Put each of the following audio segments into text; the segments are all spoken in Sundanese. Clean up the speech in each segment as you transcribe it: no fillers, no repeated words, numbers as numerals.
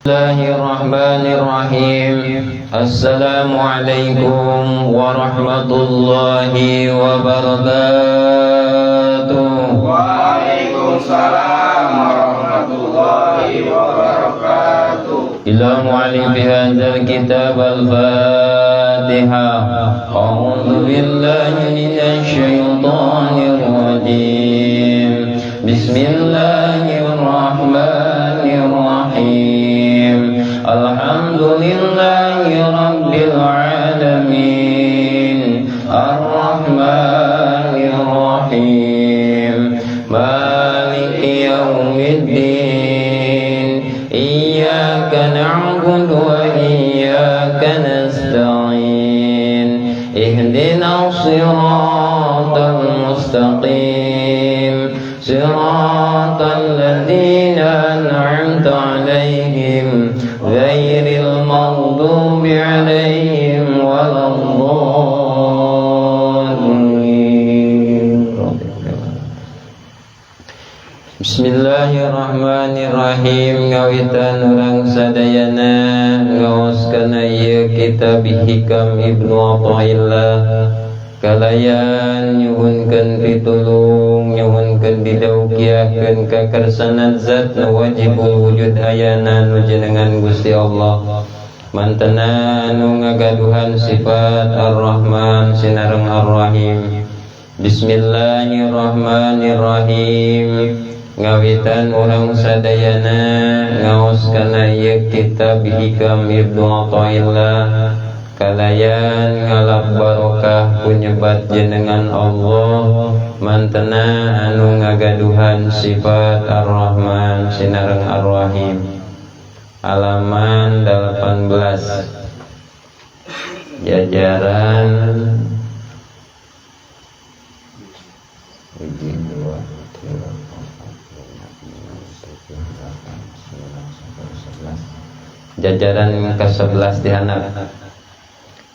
Bismillahirrahmanirrahim. Assalamualaikum warahmatullahi wabarakatuh. Waalaikumsalam warahmatullahi wabarakatuh. إلى مؤلف هذا الكتاب الفاتحة. أعوذ بالله من الشيطان الرجيم. بسم الله الرحمن الرحيم. الحمد لله رب العالمين، الرحمن الرحيم، مالك يوم الدين، إياك نعبد وإياك نستعين، اهدنا الصراط المستقيم، صراط الذين أنعمت عليهم، غير المغضوب عليهم ولا الضالين. Bismillahirrahmanirrahim. Ngawitan urang sadayana ngaoskeun ieu kitab Hikam Ibnu Athaillah kalayan nyuhunkeun pitulung, nyuhunkeun didaukiahkeun kakersanan zat nu wajibul wujud ayana, nu jenengan Gusti Allah, mantena anu ngagaduhan sifat Ar-Rahman sinareng Ar-Rahim. Bismillahirrahmanirrahim. Ngawitan urang sadayana ngaoskeun ieu kitab Hikam Ibnu Athaillah kalayan ngalap barokah punyebat jenengan Allah, mantena anu ngagaduhan sifat Ar-Rahman sinareng Ar-Rahim. Halaman 18, jajaran hiji, dua, tilu, opat, lima, enam, tujuh, delapan, sembilan, 10, 11, jajaran ke-11 di handap.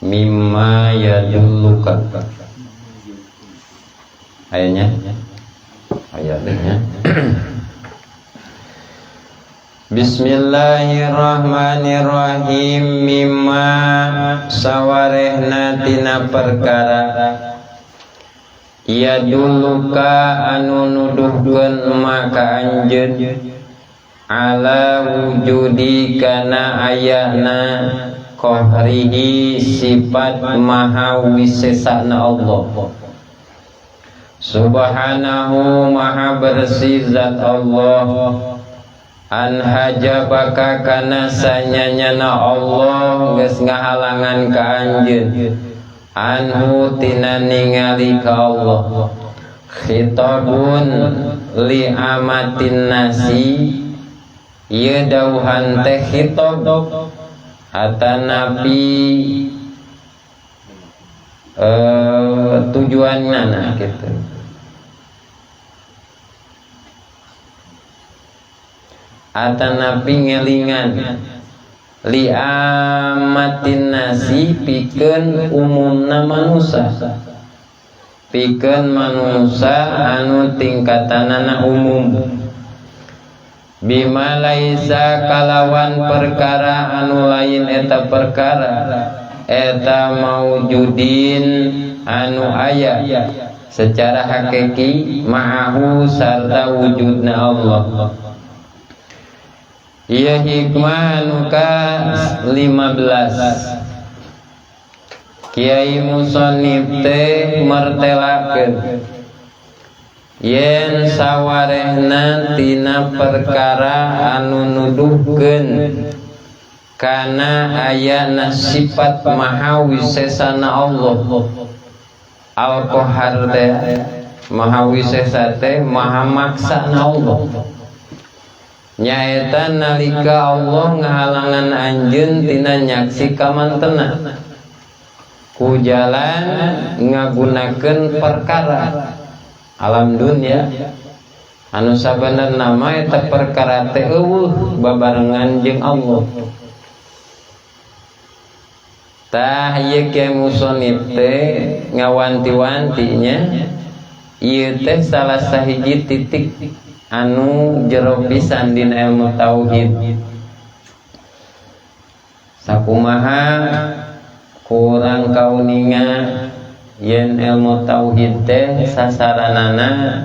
مما يدلك ayatnya, ayatnya. Bismillahirrahmanirrahim. مما sawarehna tina perkara يدلك anu nuduhkeun ma ka anjeun على وجود kana ayana قهره sifat maha wisesana Allah سبحانه maha bersih zat Allah أن حجبك kana sanyanyana Allah geus ngahalangan ka anjeun عنه tina ningali ka Allah. خطاب لعامة الناس ieu dawuhan teh khitab atanapi tujuanna, nah gitu. Atanapi ngelingan لعامة الناس pikeun umumna manusia, pikeun manusia anu tingkatanana umum. بما ليس kalawan perkara anu lain eta perkara eta موجود anu aya secara hakiki معه sarta wujudna Allah. Ieu hikmah anu ka 15. Kiai Musonif teh mertelakeun yen sawarehna tina perkara anu nuduhkeun kana ayana sifat maha wisesana Allah, Al-Qahar teh, maha wisesa teh, maha maksana Allah, nyaeta nalika Allah ngahalangan anjeun tina nyaksi kamantena ku jalan ngagunakeun perkara alam dunia anu sabenerna mah eta perkara teh euweuh babarengan jeung Allah. Tah, ieu Kiai Musonif teh ngawanti-wantinya ieu teh salah sahiji titik anu jero pisan dina ilmu tauhid. Sakumaha kurang kauninga yen ilmu tauhid teh sasaranana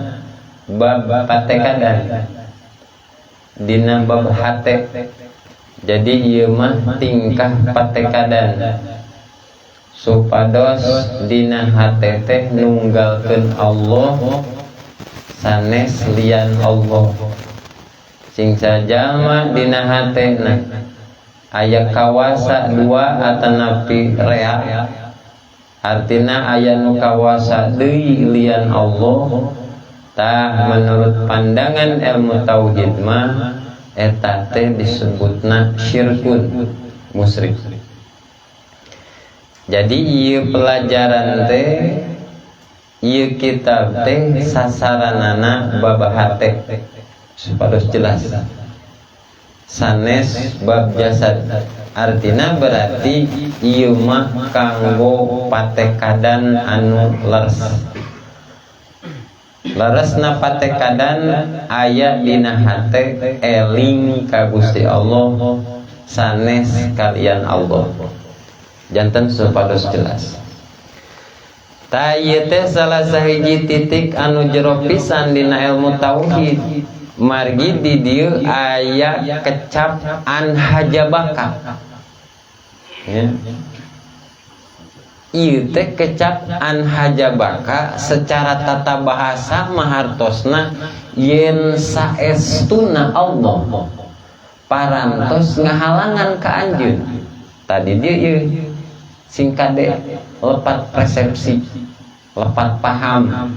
bab patekadan dina bab hate. Jadi ieu mah tingkah patekadan supados dina hate teh nunggalkeun Allah sanes lian Allah. Sing sajalma dina hatena aya kawasa dua atanapi rea, artina aya nu kawasa deui lian Allah. Tah menurut pandangan ilmu tauhid mah eta teh disebutna syirkun, musyrik. Jadi ieu pelajaran teh, ieu kitab teh sasaranana bab hate supados jelas, sanes bab jasad. Artina berarti ieu mah kanggo patekadan anu leres. Leresna patekadan aya dina hate eling ka Gusti Allah sanes kalian Allah. Janten supados jelas. Ta ieu teh salah sahiji titik anu jero pisan dina ilmu tauhid. Margi di dieu aya kecap an hajabaka. Ya. Ieu teh kecap an hajabaka secara tata bahasa mahartosna yen saestuna Allah parantos ngahalangan ka anjeun. Tadi dia ieu sing kade lepat persepsi, lepat paham.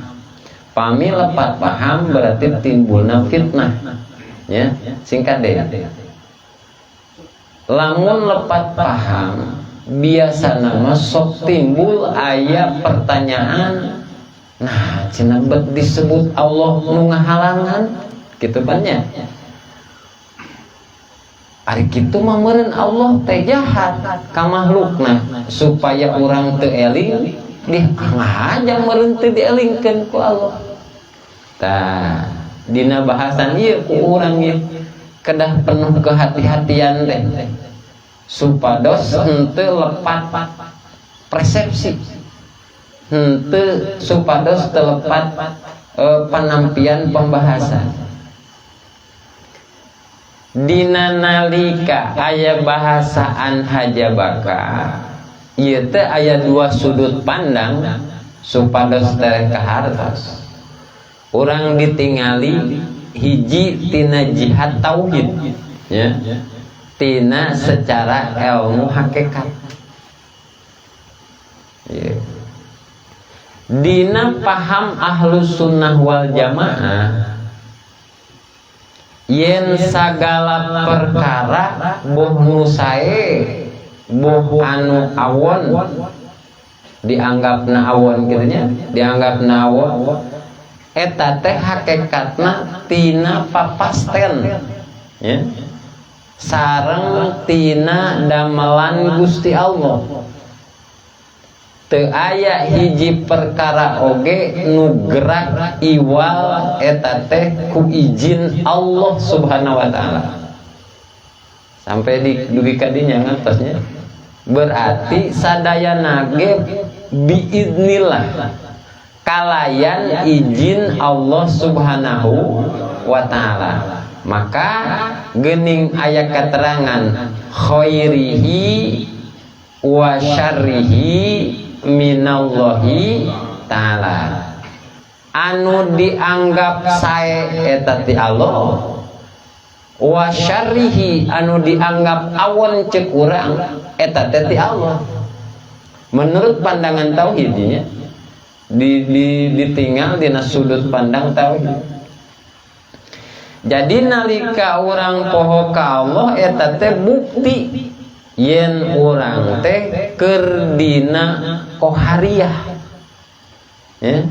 Pami lepat paham berarti timbulna fitnah. Ya, sing kade. Lamun lepat paham biasa nama sok timbul aya pertanyaan. Nah, cenah bet disebut Allah nu ngahalangan kitu pan nya. Ari kitu mah meureun Allah teh jahat ka makhlukna supaya urang teu eling, di ngahaja meureun teu dielingkeun ku Allah. Tah, dina bahasan ieu ku urang ieu kedah penuh kehati-hatian teh supados henteu lepat persepsi, henteu supados teu lepat penampian pembahasan. Dina nalika aya bahasa an hajabaka ieu teh aya dua sudut pandang supados tereh kahartos. Urang ditingali hiji tina jihad tauhid, ya, tina secara ilmu hakikat. Ya. Dina paham ahlus sunnah wal jamaah yen sagala perkara boh nu sae boh anu awon dianggapna awon kitu nya, dianggapna awon eta teh hakikatna tina papasten, ya, sareng tina damelan Gusti Allah. Teu aya hiji perkara oge nu gerak iwal eta teh ku izin Allah Subhanahu wa taala. Sampai di dugi ka dinya ngartosnya. Berarti sadayana ge biiznillah, kalayan izin Allah Subhanahu wa taala. Maka geuning aya keterangan khairihi wa syarrihi minallahi ta'ala. Anu dianggap sae eta ti Allah, wa syarrihi anu dianggap awon cek urang eta teh ti Allah. Menurut pandangan tauhidnya ditinggal dina sudut pandang tauhid. Jadi nalika urang poho ka Allah eta teh bukti yen urang teh keur dina qohariyah, ya.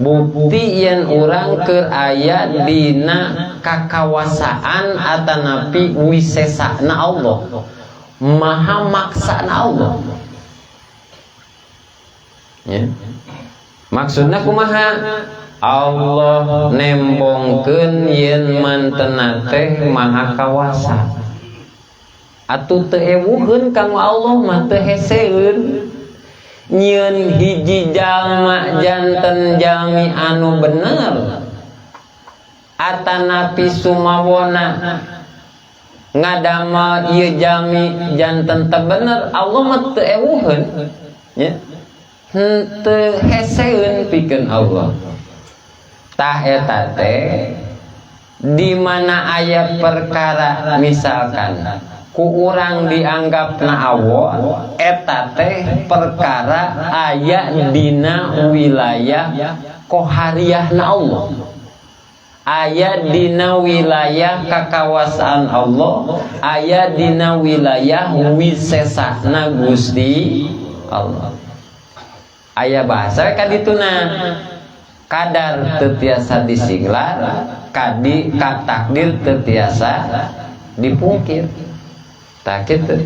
Bukti yen urang keur aya dina kakawasaan atanapi wisesana Allah, maha maksana Allah, ya. Maksudna kumaha? Allah nembongkeun yen mantena teh maha kawasa. Atuh teu ewuheun kanggo Allah mah, teu heseun nyieun hiji jalma janten jalmi anu bener atanapi sumawona ngadamel ieu jalmi janten teu bener. Allah mah teu ewuheun nya, henteu heseun pikeun Allah. Tah, eta teh di mana aya perkara misalkan ku urang dianggap na awo, eta teh perkara aya dina wilayah qohariyah na Allah, aya dina wilayah kakawasaan Allah, aya dina wilayah wisesana Gusti Allah. Aya bahasa kadituna, kadar teu tiasa disinglar, kadi katakdir teu tiasa dipungkir. Tah, kitu.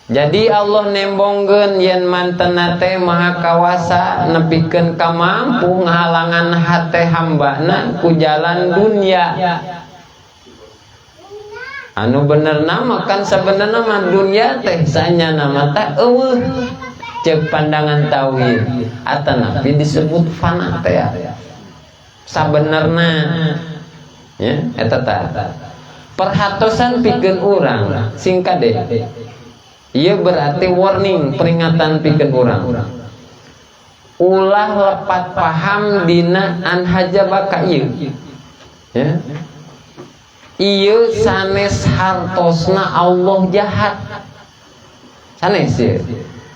Jadi Allah nembongkeun yen mantena teh maha kawasa nepikeun ka mampu ngahalangan hate hambana ku jalan dunia. Anu bener nama kan sebenarnya mah dunia teh sanyana mah teh euweuh cek pandangan tauhid, atanapi disebut fana teh sabenerna ya. Eta tah perhatosan pikeun urang sing kade. Ieu berarti warning, peringatan pikeun urang. Ulah lepat paham dina anhajabaka ieu. Ya. Ieu sanes hartosna Allah jahat. Sanes ieu.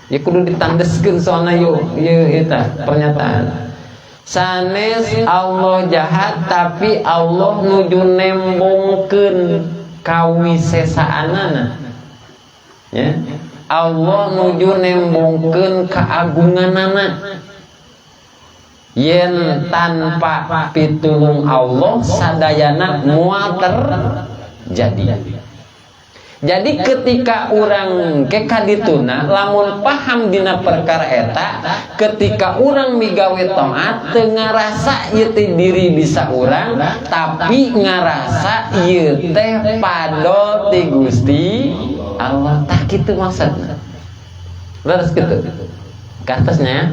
Ya kudu ditandeskeun soalna yuk ieu eta pernyataan. Sanes Allah jahat, tapi Allah nuju nembongkeun kawisesaanana. Ya, Allah nuju nembongkeun keagunganana yen tanpa pitulung Allah sadayana moal terjadi. Jadi ketika orang ke kadituna lamun paham dina perkara eta, ketika orang migawe taat teu ngarasa ieu teh diri bisa urang, tapi ngarasa ieu teh fadol ti Gusti Allah. Tah, kitu maksudna. Leres kitu ke atasnya.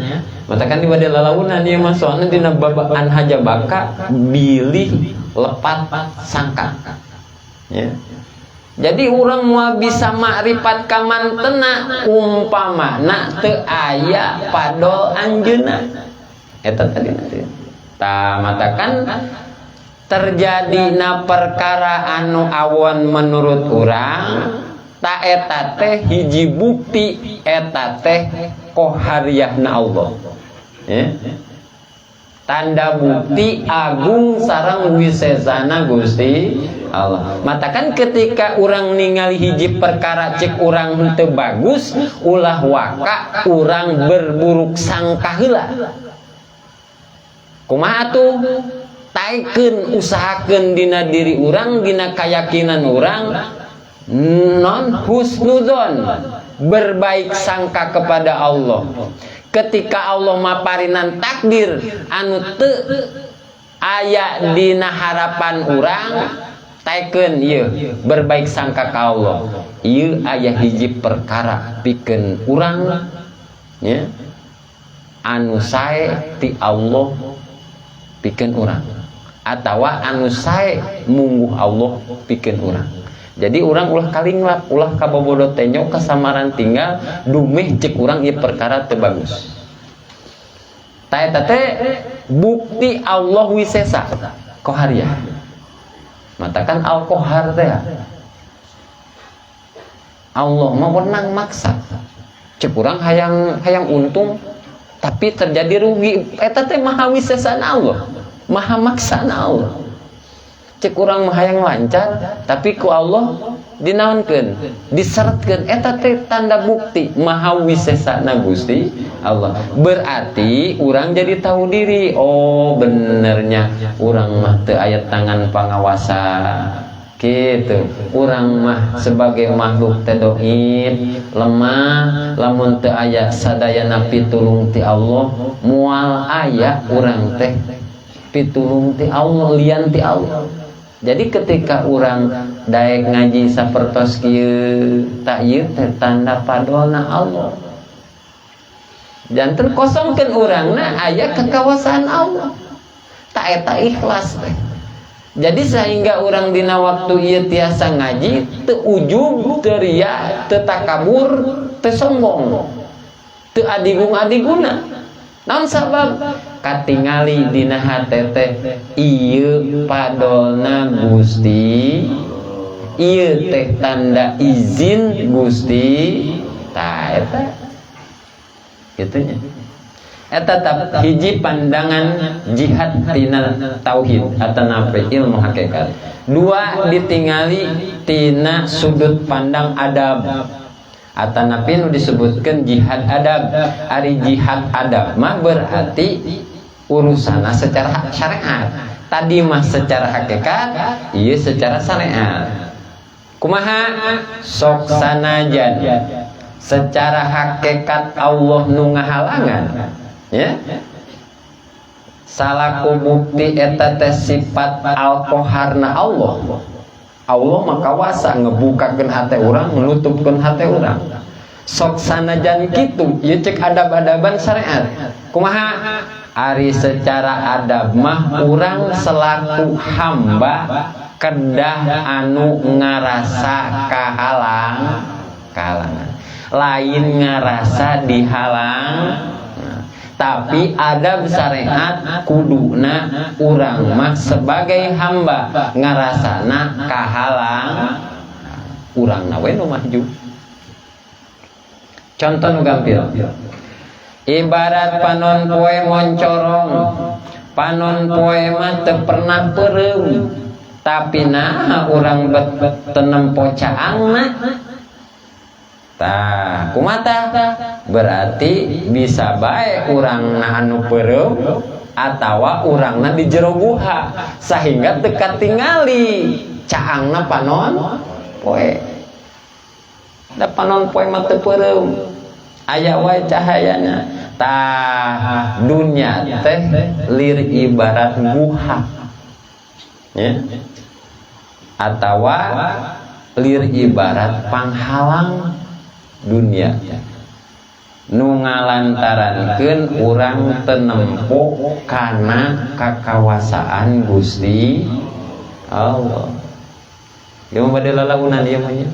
Matakan di bade lalaunan ieu mah, soalna dina bab anhajabaka bilih lepat sangka ya. Jadi orang mau bisa makrifat ka mantena umpamana teu aya fadol anjeunna eta tadi nanti. Tah, matakan terjadi na perkara anu awon menurut urang, tah eta teh hiji bukti eta teh qohariyahna Allah ya. Tanda bukti agung sareng wisesana Gusti Allah. Matakan ketika orang ningali hiji perkara cek urang henteu bagus, ulah waka urang berburuk sangka heula. Kumaha atuh? Taekeun, usahakeun dina diri urang, dina keyakinan urang, non husnuzon, berbaik sangka kepada Allah. Ketika Allah maparinan takdir anu teu aya dina harapan urang, taekeun ieu, berbaik sangka ka Allah, ieu aya hiji perkara pikeun urang ya, anu sae ti Allah pikeun urang atawa anu sae mungguh Allah pikeun urang. Jadi urang ulah kalinglap, ulah kabobodo tenyo, kasamaran tinggal dumeh cek urang ieu perkara teu bagus. Tah, eta teh bukti Allah wisesa qohariyah. Matakan al-qahar teh Allah mah wenang maksa. Cek urang hayang hayang untung tapi terjadi rugi, eta teh maha wisesana Allah, maha maksana Allah. Cek urang mah hayang lancar tapi ku Allah dinaonkeun, diseretkeun, eta teh tanda bukti maha wisesana Gusti Allah. Berarti urang jadi tahu diri, oh benernya urang mah teu aya tangan pangawasa gitu, urang mah sebagai makhluk teh doif, lemah. Lamun teu aya sadayana pitulung ti Allah, moal aya urang teh pitulung ti Allah, lian ti Allah. Jadi ketika orang Daek ngaji sapertos kieu, tah ieu teh tanda fadolna Allah. Janten kosongkeun urangna aya kekawasaan Allah. Tah, eta ikhlas teh. Jadi sehingga orang dina waktu ieu tiasa ngaji, teu ujub, teu ria, teu takabur, teu sombong, teu adigung-adiguna. Naon sabab? Katingali dina hate teh, ieu fadolna Gusti, ieu teh tanda izin Gusti. Tah, eta kitu nya. Eta tap hiji pandangan jihad tina tauhid atanapi ilmu hakikat. Dua, ditingali tina sudut pandang adab atanapi nu disebutkan jihad adab. Ari jihad adab mah berarti urusana secara syariat. Tadi mah secara hakikat, iya secara syariat. Kumaha? Sok sanajan secara hakikat Allah nu ngahalangan ya, salaku bukti eta teh sifat al-Qoharna Allah. Allah mah kawasa ngebukakeun hate urang, nutupkeun hate urang. Sok sanajan kitu, ieu cek adab-adaban syariat. Kumaha? Ari secara adab mah urang selaku hamba kedah anu ngarasa kahalang kahalangan, lain ngarasa dihalang. Nah, tapi adab syariat kuduna urang mah sebagai hamba ngarasana kahalang, urang we nu maju. Contoh nu gampil, ibarat panon poe moncorong. Panon poe mah teu pernah peureum, tapi nah urang bet teu nempo caangna. Tah, kumaha? Berarti bisa bae urang anu peureum atawa urangna di jero guha sehingga teu katingali caangna panon poe. Da panon poe mah teu peureum, aya wae cahayanya. Tah, dunya teh lir ibarat guha ya, atawa lir ibarat panghalang dunia nu ngalantarankeun urang teu nempo kana kakawasaan Gusti Allah. Ieu mah bade lalaunan ieu mah nya,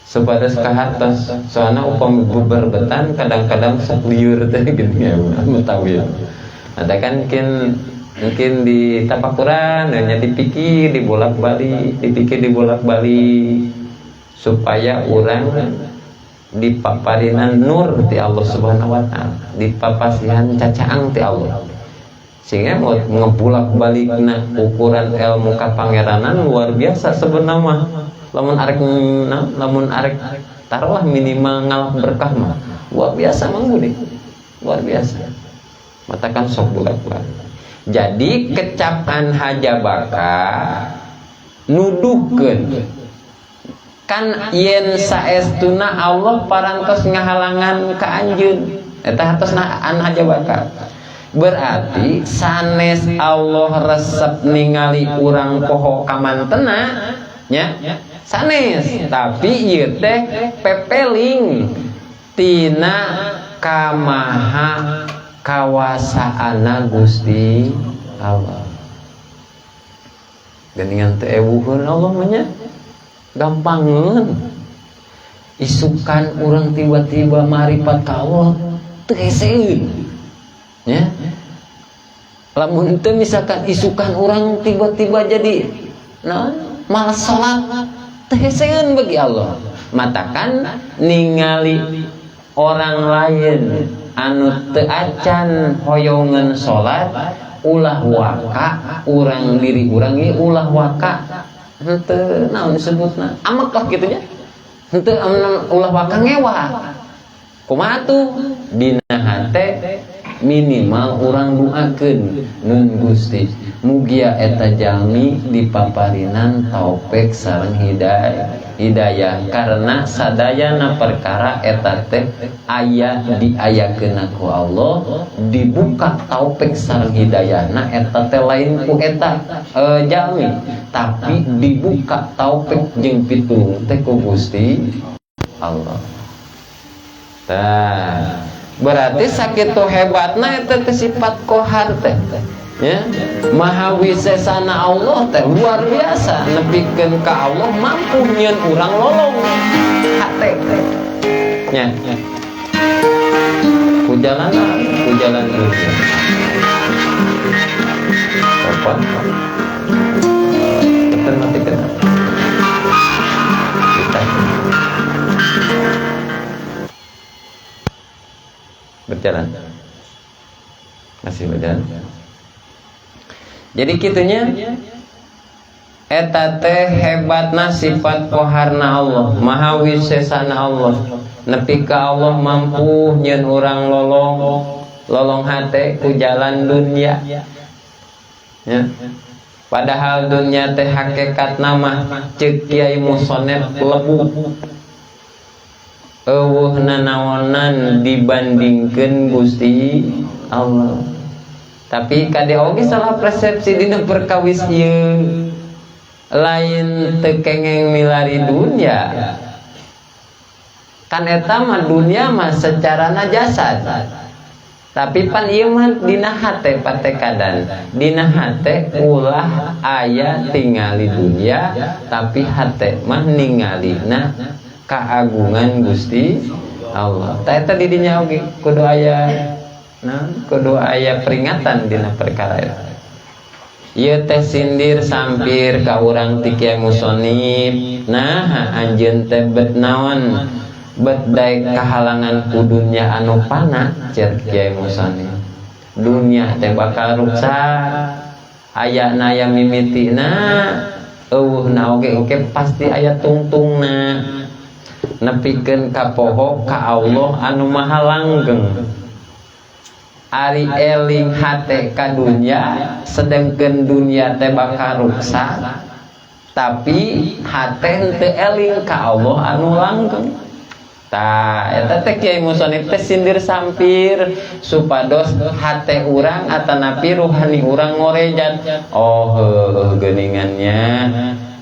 supados kahartos. Soalna upami beberbetan kadang-kadang sok liur teh gini ya, mutawi ada kan mungkin mungkin di tapakuran hanya dipikir dibolak-balik, dipikir dibolak-balik, supaya orang dipaparinan nur ti Allah Subhanahu wa Taala, dipapasihan cacaang ti Allah, sehingga mau ngebulak balikna ukuran ilmu kapangeranan luar biasa sebenarnya. Lamun arek nah, lamun arek taruhlah minimal ngalap berkah mah luar biasa, Mang Budi, luar biasa. Matakan sok bolak balik. Jadi kecapan hajabaka nuduhkeun kan yen saestuna Allah parantos ngahalangan ka anjeun, eta hartosna an hajabaka. Berarti sanes Allah resep ningali urang poho kamantena nya, sanes, tapi ieu teh pepeling tina kamaha kawasaana Gusti Allah. Geningan teu ewuheun Allah mah nya, gampangeun. Isukan urang tiba-tiba maripat ka Allah teu heseeun nya. Lamun teu, misalkan isukan urang tiba-tiba jadi nah malas salat, teu heseeun bagi Allah. Matakan ningali orang lain anu teu acan hoyongan salat, ulah waka urang, diri urang ieu ulah waka henteu, naon disebutna, amek lah kitu nya, henteu ulah waka ngewa. Kumaha tuh? Dina hate Minimal urang doakeun nun Gusti mugia eta jalmi dipaparinan taufik sareng hidayah karena sadayana perkara eta teh aya diayakeun ku Allah, dibuka taufik sareng hidayahna eta teh lain ku eta jalmi, tapi dibuka taufik jeung pitulung teh ku Gusti Allah. Tah, berarti sakitu hebatna eta teh sifat Qohar teh. Ya, Maha Wisesana Allah teh luar biasa, nepikeun ka Allah mampu nyieun urang lolong hate. Nya. Ku jalan ku jalan dunia. Telepon. Kita matikan. Kita berjalan. Masih berjalan. Jadi kitunya eta teh hebatna sifat Qoharna Allah, Maha Wisesana Allah. Nepi ka Allah mampu nyieun urang lolong, lolong hate ku jalan dunia. Ya. Padahal dunia teh hakikat nama ceuk Kiai Musonef lebu. Eueuh nanaonan dibandingkeun Gusti Allah. Tapi kade oge salah persepsi dina perkawis ieu. Lain teu kengeng milari dunia. Kan eta mah dunia mah secara jasad. Tapi pan ieu mah dina hate patekadan. Dina hate ulah aya tingali dunia, tapi hate mah ningalina keagungan Gusti Allah. Ta eta di dinya oge kudu aya naon? Kudu aya peringatan dina perkara eta. Ieu teh sindir sampir ka urang ti Kiai Musonif. Nah, anjeun teh bet naon? Bet daek kahalangan ku dunya anu pana cer Kiai Musonif. Dunya teh bakal ruksak. Ayana aya mimitina, eueuhna oge engke pasti aya tungtungna. Nepikeun ka poho ka Allah anu maha langgeng. Ari eling hate ka dunya, sedengkeun dunya teh bakal ruksak, tapi hate henteu eling ka Allah anu langgeng. Tah eta teh Kiai Musonif teh sindir sampir supados hate urang atanapi ruhani urang ngorejat. Oh heueuh geuningannya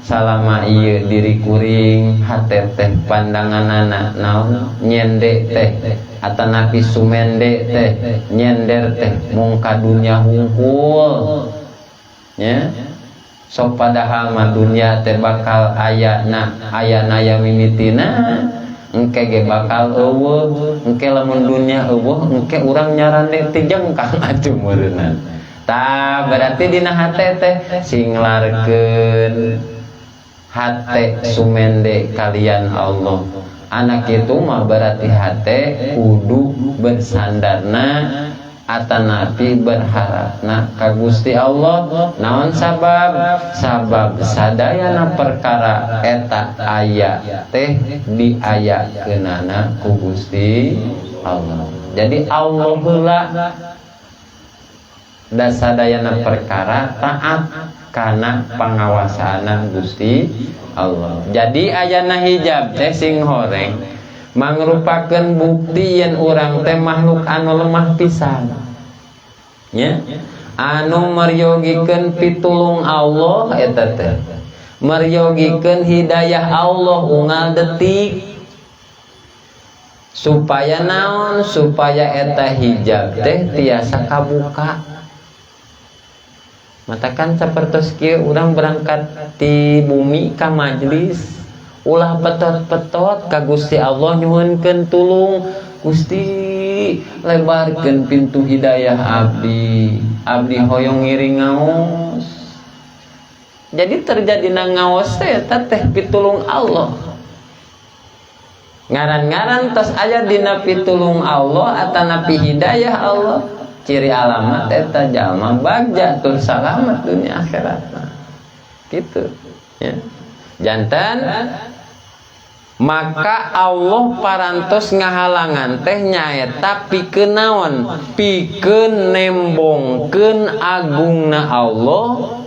salama ieu diri kuring hate teh pandanganana naon nyende teh atanapi sumende teh nyender teh mung ka dunya hungkul nya. Sok padahal mah dunya teh bakal ayana ayana ya mimitina engke ge bakal eueuh, engke lamun dunya eueuh engke urang nyarande ti jengkang atuh meureunna. Tah berarti dina hate teh singlarkeun hate sumende kalian Allah. Anak itu mah berarti hate kudu bersandarna atanapi berharapna ka Gusti Allah. Naon sabab? Sabab sadayana perkara eta aya teh diayakeunana ku Gusti Allah. Jadi Allah heula da sadayana perkara taat kana pangawasana Gusti Allah. Jadi ayana hijab teh sing horeng mangrupakeun bukti yen urang teh makhluk anu lemah pisan. Nya, anu meryogikeun pitulung Allah eta teh. Meryogikeun hidayah Allah unggal detik. Supaya naon? Supaya eta hijab teh tiasa kabuka. Matakan sapertos kieu urang berangkat ti bumi ka majelis, ulah petot-petot ka Gusti Allah nyuhunkeun tulung. Gusti lebarkeun pintu hidayah abdi, abdi hoyong ngiring ngaos. Jadi terjadi ngaos teh eta teh pitulung Allah. Ngaran-ngaran tos aya dina pitulung Allah atanapi hidayah Allah. Ciri alamat eta jalma bagja tur salamat dunia akhirat. Gitu ya. Jantan Maka Allah parantos ngahalangan teh nyaeta pikeun naon? Pikeun nembongkeun agungna Allah,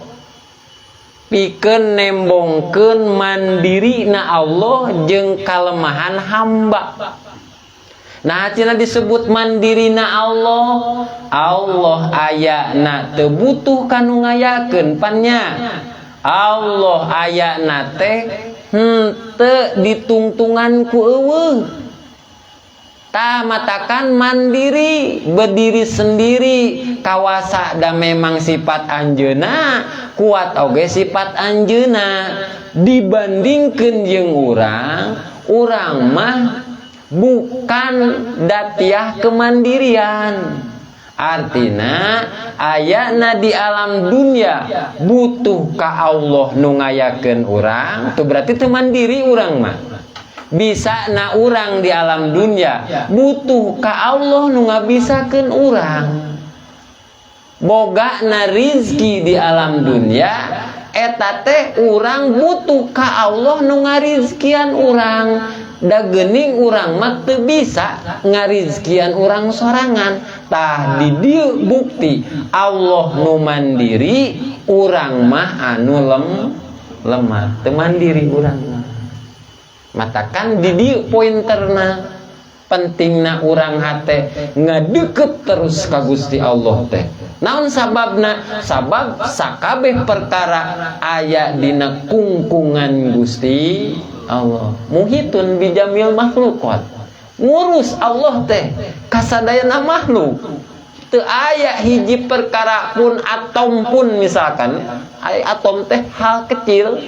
pikeun nembongkeun mandirina Allah jeung kalemahan hamba. Nah, cenah disebut mandirina Allah. Allah ayana teu butuh kanu ngayakeun pan nya. Allah ayana teh henteu ditungtungan ku euweuh. Tah, matakan mandiri, berdiri sendiri, kawasa da memang sifat anjeuna, kuat oge sifat anjeuna. Dibandingkeun jeung urang, urang mah bukan datiah kemandirian. Artina ayana di alam dunia butuh ka Allah nu ngayakeun urang, tuh berarti teu mandiri urang mah. Bisa na urang di alam dunia butuh ka Allah nu ngabisakeun urang. Boga na rizki di alam dunia eta teh urang butuh ka Allah nu ngarizkian urang. Da geuning urang mah teu bisa ngarizkian urang sorangan. Tah, di dieu bukti Allah nu mandiri, urang mah anu lemah, teu mandiri urang mah. Matakan di dieu pointerna, pentingna urang hate ngadeket terus ka Gusti Allah teh. Naon sababna? Sabab sakabeh perkara aya dina kungkungan Gusti Allah. Muhitun bijami'il makhluqat. Ngurus Allah teh kasadayana makhluk. Teu aya hiji perkara pun, atom pun misalkan, aya atom teh hal kecil,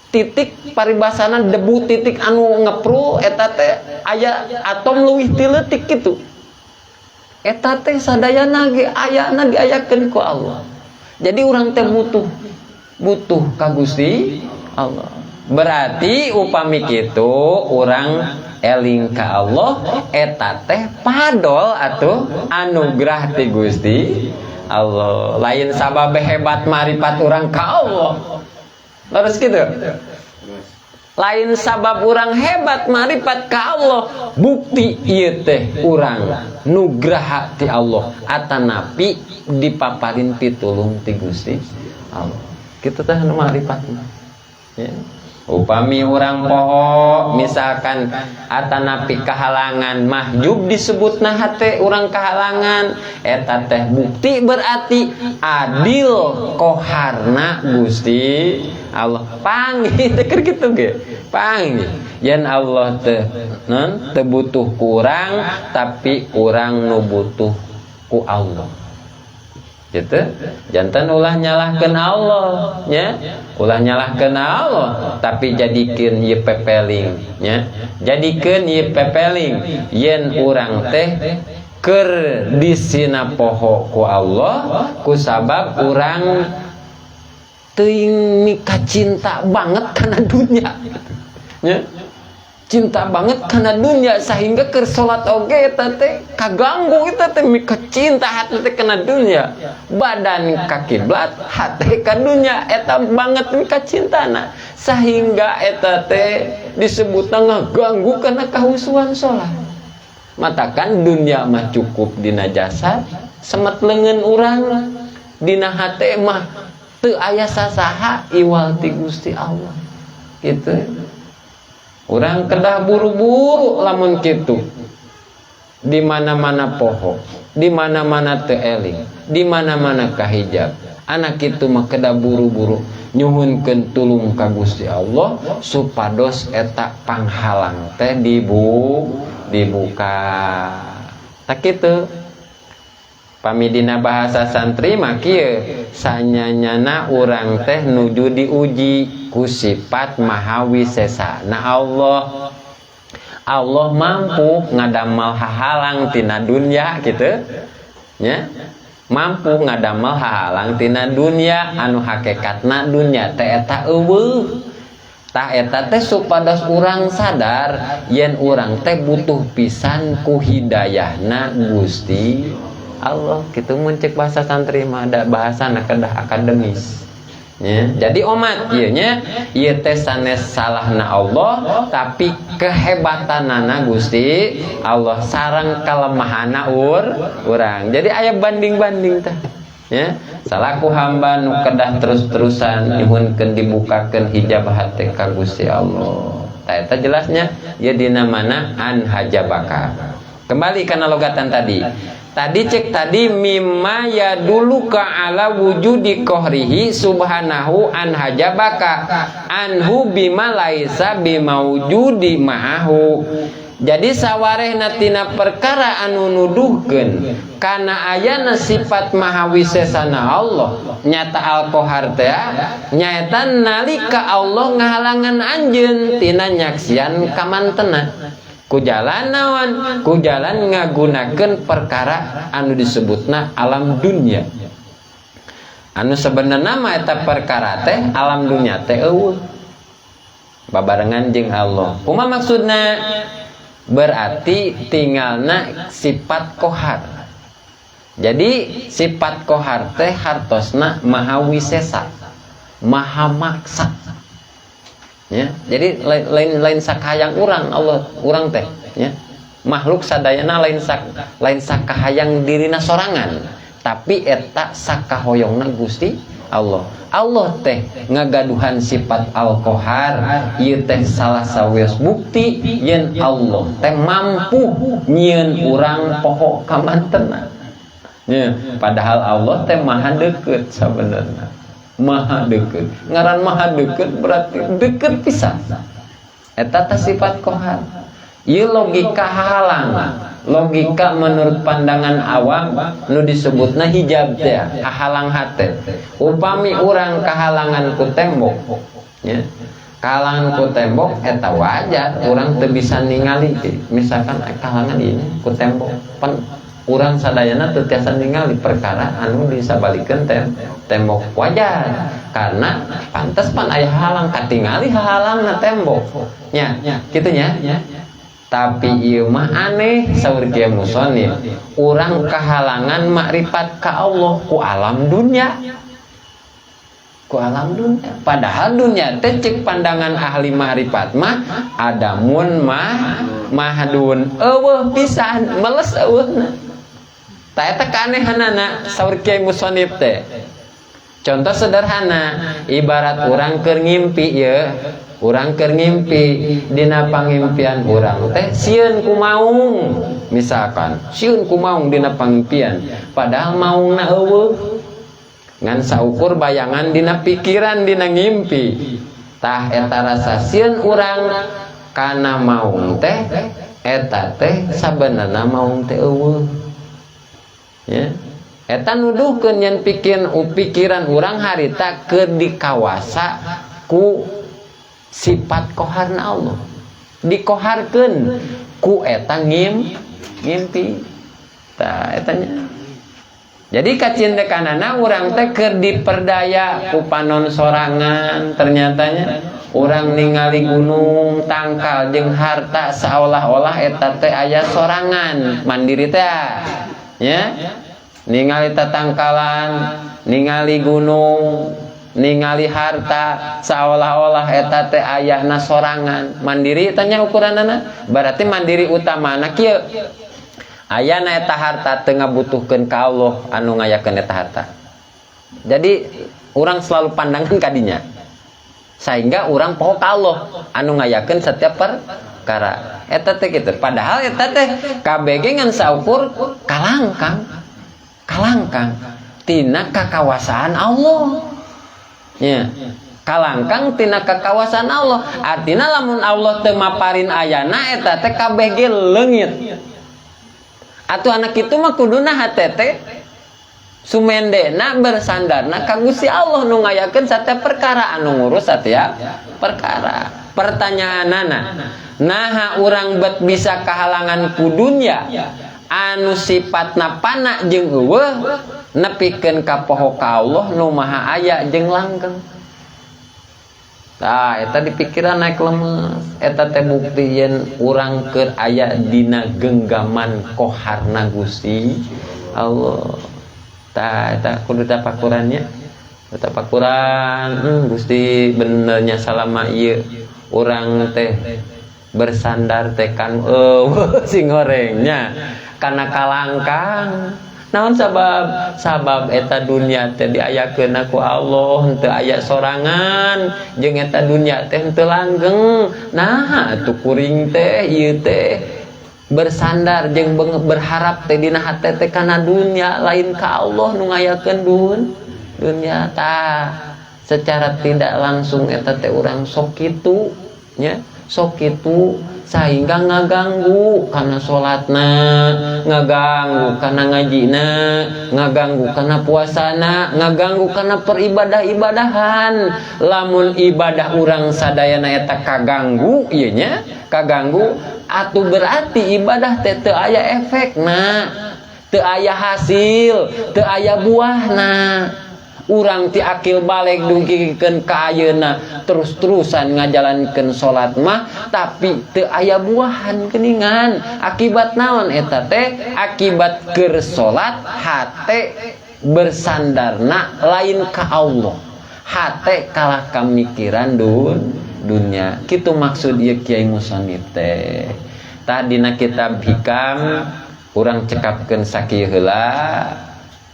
titik paribasana debu titik anu ngeprul eta teh aya atom leuwih ti leutik kitu. Eta teh sadayana ge ayana diayakeun ku Allah. Jadi urang teh butuh butuh ka Gusti Allah. Berarti upami kitu urang eling ka Allah eta teh fadol atuh, anugerah ti Gusti Allah. Lain sabab hebat maripat urang ka Allah. Terus gitu. Lain sabab urang hebat maripat ka Allah, bukti ieu teh urang nugraha ti Allah atanapi dipaparin pitulung ti Gusti Allah. Kitu teh nu maripat mah. Ya. Upami urang poho misalkan atanapi kahalangan, mahjub disebutna, hate urang kahalangan, eta teh bukti berarti adil koharna Gusti Allah. Panggih teh keur kitu ge, panggih yen Allah teh non teu butuh kurang, tapi urang nu butuh ku Allah gitu. Jantan ulah nyalahkeun Allah nya, ulah nyalahkeun Allah, tapi jadikeun ieu pepeling nya, jadikeun ieu pepeling yen urang teh keur disina poho ku Allah ku sabab urang teuing mika cinta banget kana dunia nya, cinta banget karena dunia sehingga keur salat oge eta teh kaganggu. Eta teh mika cinta hati teh kana dunia, badan ka kiblat, hati ka dunia, eta banget mika cintana sehingga eta teh disebutna ngaganggu karena kahusuan salat. Matakan dunia mah cukup dina jasad, semet leungeun urang, dina hate mah teu aya sasaha iwal ti Gusti Allah gitu. Urang kedah buru-buru lamun kitu. Di mana-mana poho, di mana-mana teu eling, di mana-mana kahijab. Anak itu mah kedah buru-buru nyuhunkeun tulung ka Gusti Allah supados eta panghalang teh dibuka. Tak kitu. Pami dina bahasa santri mah kieu, sanyanyana urang teh nuju diuji ku sifat maha wisesana Allah. Allah mampu ngadamal hahalang tina dunia gitu nya, mampu ngadamal hahalang tina dunia anu hakikatna dunia teh eta euweuh. Tah, eta teh supados urang sadar yen urang teh butuh pisan ku hidayahna Gusti Allah gitu. Mun cek bahasa santri mah ada bahasa kedah akademis. Ya, jadi omat ieu nya, ieu teh sanes salahna Allah, tapi kehebatanana Gusti Allah sareng kelemahanna urang. Jadi aya banding-banding teh. Ya, salaku hamba nu kedah terus-terusan nyuhunkeun dibukakeun hijab hate ka Gusti Allah. Tah, eta jelasnya ieu dina mana an hajabaka. Kembali kana logatan tadi. Tadi cek tadi mimma yadulluka ala wujudi qahrihi subhanahu an hajabaka anhu bima laisa bimaujudi ma'ahu. Jadi sawarehna tina perkara anu nuduhkeun kana ayana sifat maha wisesana Allah nyata al-Qahar teh, nyaeta nalika Allah ngahalangan anjeun tina nyaksian kamantena ku jalan naon, ku jalan ngagunakeun perkara anu disebutna alam dunia, anu sebenarnya mah eta perkara teh alam dunia teh euweuh babarengan jeung Allah. Kumaha maksudna? Berarti tinggalna sifat kohar. Jadi sifat kohar teh hartosna maha wisesa, maha maksa. Ya, jadi lain lain, lain sakahayang urang Allah, urang teh ya. Makhluk sadayana lain sakahayang dirina sorangan, tapi eta sakahoyongna Gusti Allah. Allah teh ngagaduhan sifat al-Qahar, ieu teh salah sawios bukti yen Allah teh mampu nyieun urang poho kamantena. Ya, padahal Allah teh maha deukeut sabenerna. Maha deukeut. Ngaran maha deukeut berarti deukeut pisan. Eta teh sifat kohar. Ieu logika halang. Logika menurut pandangan awam nu disebutna hijab teh, hahalang hate. Upami urang kahalangan ku tembok, ya. Kahalangan ku tembok eta wajar urang teu bisa ningali, misalkan kahalangan ieu ku tembok. Pan urang sadayana teu tiasa ningali perkara anu disabalikeun tembok, wajar karena pantes pan aya halang, katingali hahalangna tembok nya, kitu nya. Tapi ieu mah aneh, saur Kiai Musonif, urang kahalangan makrifat ka Allah ku alam dunia, ku alam dunia, padahal dunia teh cek pandangan ahli makrifat mah adamun mah mahdun, euweuh pisan, meles euweuhna. Tah, eta keanehanana saur Kiai Musonif teh. Contoh sederhana, ibarat urang keur ngimpi ye, urang keur ngimpi, dina pangimpian urang teh sieun ku maung, misalkan sieun ku maung dina pangimpian, padahal maungna euweuh, ngan saukur bayangan dina pikiran dina ngimpi. Tah, eta rasa sieun urang kana maung teh, eta teh sabenerna maung teh euweuh ya. Eta nuduhkeun yen pikiran urang harita keur dikawasa ku sifat koharna Allah, dikoharkeun ku eta ngimpi. Tah, eta nya. Jadi kacindekanana urang teh keur diperdaya ku panon sorangan. Ternyatanya urang ningali gunung, tangkal jeung harta seolah-olah eta teh aya sorangan mandiri teh ya. Ningali tatangkalan, ningali gunung, ningali harta seolah-olah eta teh ayana sorangan mandiri. Tanya ukuranana, berarti mandiri utamana kieu: ayana eta harta teu ngabutuhkeun ka Allah anu ngayakeun eta harta. Jadi urang selalu pandangan kadinya sehingga urang poho ka Allah anu ngayakeun setiap perkara eta teh kitu. Padahal eta teh KBG ngan saukur kalangkang kalangkang tina kakawasaan Allah ya, kalangkang tina kakawasaan Allah. Artinya lamun Allah teu maparin ayana eta teh kabeh ge leungit. Atuh anak itu mah kuduna hate teh sumendena bersandarna ka Gusti Allah nu ngayakeun setiap perkara, anu ngurus setiap perkara. Pertanyaanana, naha urang bet bisa kahalangan ku dunya anu sifatna pana jeung euweuh nepikeun ka poho ka Allah nu maha aya jeung langgeng? Tah, eta dipikiran naik lemes. Eta teh bukti yen urang keur aya dina genggaman koharna Gusti Allah. Tah, eta kudu tapakurannya. Tapakuran, Gusti, benernya salama ieu urang teh bersandar teh kan euweuh sing gorengnya kana kalangkang. Naon sabab? Sabab eta dunia teh diayakeun ku Allah, henteu aya sorangan, jeung eta dunia teh henteu langgeng. Nah, atuh kuring teh ieu teh bersandar jeung berharap teh dina hate teh kana dunia, lain ka Allah nu ngayakeun dunia. Tah, secara tidak langsung eta teh urang sok kitu nya, sok kitu sehingga ngaganggu kana salatna, ngaganggu kana ngajina, ngaganggu kana puasana, ngaganggu kana peribadah-ibadahan. Lamun ibadah urang sadayana eta kaganggu ieu nya, kaganggu atuh berarti ibadah teh teu aya efekna, teu aya hasil, teu aya buahna. Urang ti akil balig dugikeun ka ayeuna terus-terusan ngajalankeun salat mah, tapi teu aya buahan geuningan. Akibat naon eta teh? Akibat keur salat hate bersandarna lain ka Allah, hate kalah kamikiran dunia. Kitu maksud ieu Kiai Musonif teh. Tadina kitab Hikam urang cekapkeun sakieu heula,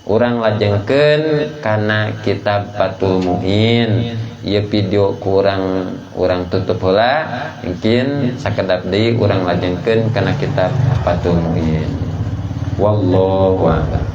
urang lajengkeun kana kitab Fathul Muin. Ieu video kurang urang tutup heula, mungkin sakedap deui urang lajengkeun kana kitab Fathul Muin. Wallahu a'lam.